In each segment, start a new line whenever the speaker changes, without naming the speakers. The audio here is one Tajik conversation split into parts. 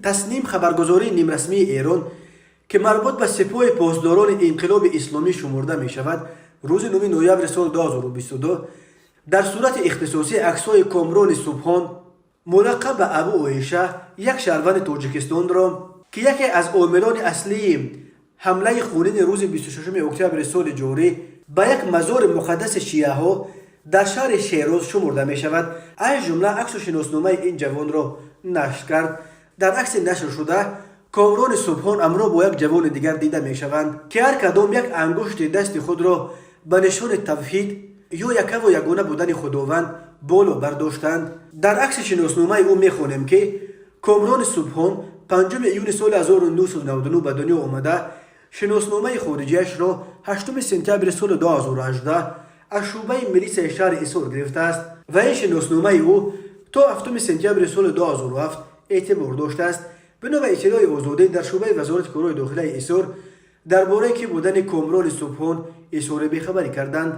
Тасним, хабаргузории нимрасмии Эрон, ки марбут ба Сипоҳи Посдорони Инқилоби Исломӣ шумурда мешавад, рӯзи 9 ноябри соли 2022 дар сурати ихтисосӣ аксҳои Комрони Субҳон, мулаққаб ба Абу Оиша, як шаҳрванди Тоҷикистонро, ки яке аз омилони аслии ҳамлаи хунини рӯзи 26 октябри соли ҷорӣ ба як мазори муқаддаси шиаҳо дар шаҳри Шероз шумурда мешавад, аз ҷумла аксу шиносномаи ин ҷавонро нашр кард. Дар акси нашршуда Комрони Субҳон ҳамроҳ бо як ҷавони дигар дида мешаванд, ки ҳар кадом як ангушти дасти худро ба нишони тавҳид ё якаву ягона будани Худованд боло бардоштанд. Дар акси шиносномаи ӯ мехонем, ки Комрони Субҳон 5 июни соли 1999 ба дунё омада, шиносномаи хориҷиашро 8 сентябри соли 2018 аз шӯъбаи милисияи шаҳри Ҳисор гирифтааст ва ин шиносномаи ӯ то 7 сентябри соли 2007 эътибор доштааст. Бино ба иттилои Озодӣ, дар шӯъбаи Вазорати корҳои дохилаи Ҳисор дар бораи кӣ будани Комрони Субҳон изҳори бехабарӣ карданд.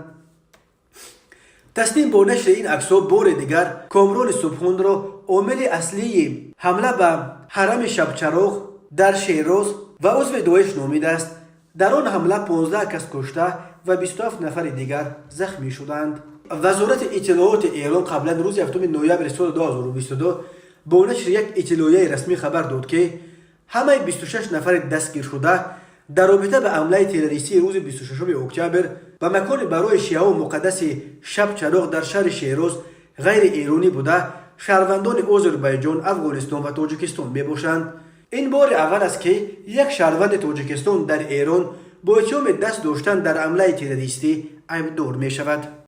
Тасним бо нашри ин аксҳо бори дигар Комрони Субҳонро омили аслии ҳамла ба ҳарами Шабчароғ дар Шероз ва узви Доиш номидааст. Дар он ҳамла 15 кас кушта ва 27 нафари дигар захмӣ шуданд. Вазорати иттилооти Эрон қаблан рӯзи 7 ноябри соли 2022 бо нашри як иттилоияи расмӣ хабар дод, ки ҳамаи 26 нафари дастгиршуда дар робита ба ҳамлаи террористии рӯзи 26 октябр ба макони барои шиаҳо муқаддаси Шабчароғ дар шаҳри Шероз ғайриэронӣ буда, шаҳрвандони Озарбойҷон, Афғонистон ва Тоҷикистон мебошанд. Ин бори аввал аст, ки як шаҳрванди Тоҷикистон дар Эрон бо иттиҳоми даст доштан дар ҳамлаи террористӣ айбдор мешавад.